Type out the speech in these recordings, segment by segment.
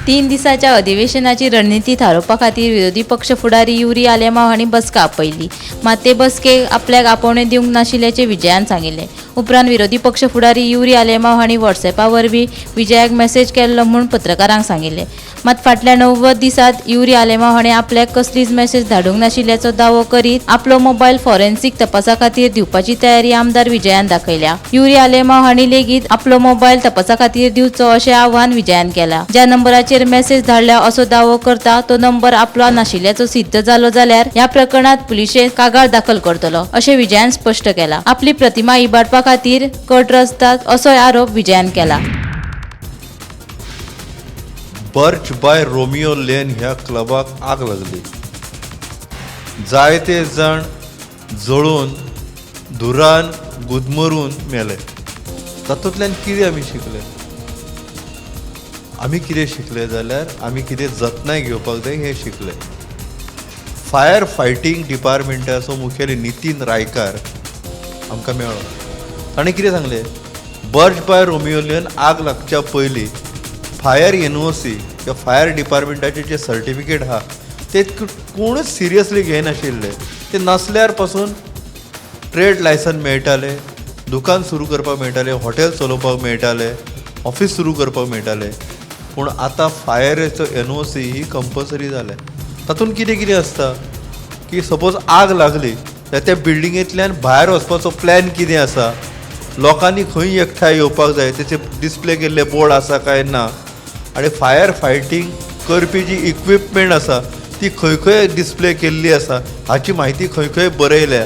3 दिसांच्या अधिवेशनाची रणनिती थारोवपा खातीर विरोधी पक्ष फुडारी युरी आलेमाव हांणी बसका आपयली. मात ते बसकेक आपल्याक आपोवणें दिवंक नाशिल्ल्याचें विजयान सांगिल्लें. उपरांत विरोधी पक्ष फुडारी युरी आलेमाव हांणी व्हॉट्सएपा वरवीं विजयाक मॅसेज केल्लो म्हूण पत्रकारांक सांगिल्लें. मात फाटल्या 90 दिसांत युरी आलेमाव हांणी आपल्याक कसलीच मॅसेज धाडूंक नाशिल्ल्याचो दावो करीत आपलो मोबायल फॉरेन्सिक तपासा खातीर दिवपाची तयारी आमदार विजयान दाखयल्या. युरी आलेमाव हांणी लेगीत आपलो मोबायल तपासा खातीर दिवचो अशें आवाहन विजयान केलां. ज्या नंबराचेर मॅसेज धाडल्या असो दावो करता तो नंबर आपलो नाशिल्ल्याचो सिद्ध जालो जाल्यार ह्या प्रकरणात पुलिशेंत कागाळ दाखल करतलो अशें विजयान स्पश्ट केलां. आपली प्रतिमा इबाडपा खातीर कट रचतात असोय आरोप विजयान केला. बर्च बाय रोमियो लेन ह्या क्लबाक आग लागली. जायते जाण जळून धुरान गुदमरून मेले. तातूंतल्यान कितें आमी शिकले? आमी कितें शिकले जाल्यार आमी कितें जतनाय घेवपाक जाय हें शिकले. फायर फायटींग डिपार्टमेंटाचो मुखेली नितीन रायकार आमकां मेळ्ळो. ताणें कितें सांगलें, बर्च बाय रोमियो लेन आग लागच्या पयलीं फायर एनओसी किंवा फायर डिपार्टमेंटाचे जे सर्टिफिकेट आहा ते कोणूच सिरियसली घेनाशिल्ले. ते नासल्यार पासून ट्रेड लायसन मेळटाले, दुकान सुरू करपाक मेळटालें, हॉटेल चलोवपाक मेळटालें, ऑफीस सुरू करपाक मेळटालें. पूण आतां फायराचो एनओसी ही कंपलसरी जाल्या. तातूंत कितें कितें आसता की सपोज आग लागली जाल्यार त्या बिल्डिंगेंतल्यान भायर वचपाचो प्लॅन कितें आसा, लोकांनी खंय एकठांय येवपाक जाय तेचे डिस्प्ले केल्ले बोर्ड आसा काय ना, आनी फायर फायटींग करपी जी इक्विपमेंट आसा ती खंय खंय डिस्प्ले केल्ली आसा हाची म्हायती खंय खंय बरयल्या,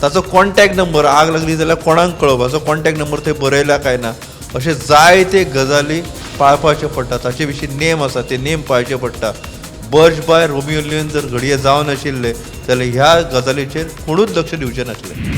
ताचो कॉन्टॅक्ट नंबर आग लागली जाल्यार कोणाक कळोवपाचो कॉन्टॅक्ट नंबर थंय बरयला काय ना, अशे जायते गजाली पाळपाचे पडटा. ताचे विशीं नेम आसा, ते नेम पाळचे पडटा. बर्च बाय रोमियो लेन जर घडये जावनाशिल्ले जाल्यार ह्या गजालीचेर कोणूच लक्ष दिवचें नासलें.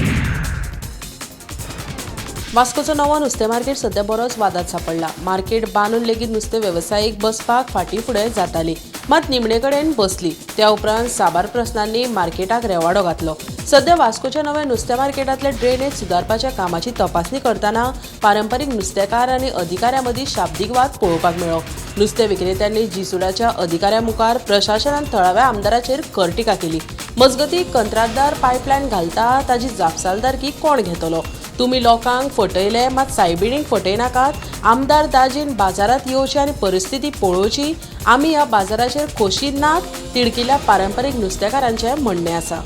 वास्कोचो नवो नुस्तें मार्केट सध्या बरोच वादात सापडला. मार्केट बांदून लेगीत नुस्तें वेवसायीक बसपाक फाटीं फुडें जाताली, मात निमणे कडेन बसली. त्या उपरांत साबार प्रस्नांनी मार्केटाक रेवाडो घातलो. सध्या वास्कोच्या नव्या नुस्तें मार्केटांतले ड्रेनेज सुदारपाच्या कामाची तपासणी करतना पारंपरीक नुस्तेकार आनी अधिकाऱ्यां मदीं शाब्दीक वाद पळोवपाक मेळ्ळो. नुस्तें विक्रेत्यांनी जिसुडाच्या अधिकाऱ्यां मुखार प्रशासनान थळाव्या आमदाराचेर खर टिका केली. मजगतीं कंत्राटदार पायपलायन घालता ताची जापसालदारकी कोण घेतलो? तुमी लोकांक फटयले मात सायबिणींक फटयनाकात. आमदार दाजीन बाजारांत येवची आनी परिस्थिती पळोवची. आमी ह्या बाजाराचेर खोशी नात, तिडकिल्ल्या पारंपरीक नुस्तेकारांचें म्हणणें आसा.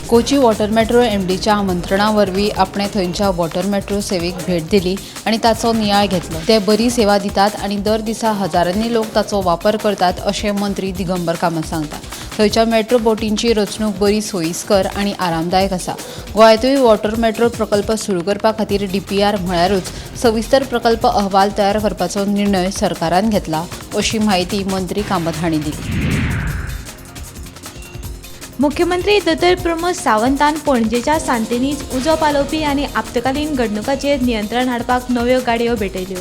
कोची वॉटर मेट्रो एमडीच्या आमंत्रणा वरवीं आपणे थंयच्या वॉटर मेट्रो सेवेक भेट दिली आनी ताचो नियाळ घेतलो. ते बरी सेवा दितात आनी दर दिसा हजारांनी लोक ताचो वापर करतात अशें मंत्री दिगंबर कामत सांगता. थंयच्या मेट्रो बोटींची रचणूक बरी सोयीस्कर आनी आरामदायक आसा. गोंयांतूय वॉटर मेट्रो प्रकल्प सुरू करपा खातीर डीपीआर म्हळ्यारूच सविस्तर प्रकल्प अहवाल तयार करपाचो निर्णय सरकारान घेतला अशी म्हायती मंत्री कामत हांणी दिली. मुख्यमंत्री दोतोर प्रमोद सावंतान पणजेच्या सांतेनीज उजो पालोवपी आनी आपत्कालीन घडणुकाचेर नियंत्रण हाडपाक नव्यो गाडयो भेटयल्यो.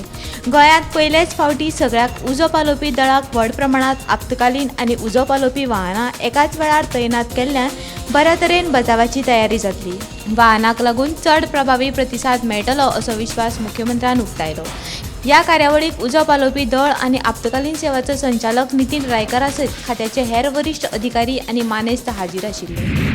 गोंयांत पयलेच फावटी सगळ्याक उजो पालोवपी दळाक व्हड प्रमाणांत आपत्कालीन आनी उजो पालोवपी वाहनां एकाच वेळार तैनात केल्ल्यान बऱ्या तरेन बचावाची तयारी जातली. वाहनाक लागून चड प्रभावी प्रतिसाद मेळटलो असो विश्वास मुख्यमंत्र्यान उक्तायलो. ह्या कार्यावळीक उजो पालोवपी दळ आनी आपत्कालीन सेवाचो संचालक नितीन रायकारा सयत खात्याचे हेर वरिश्ठ अधिकारी आनी मानेस्त हाजीर आशिल्ले.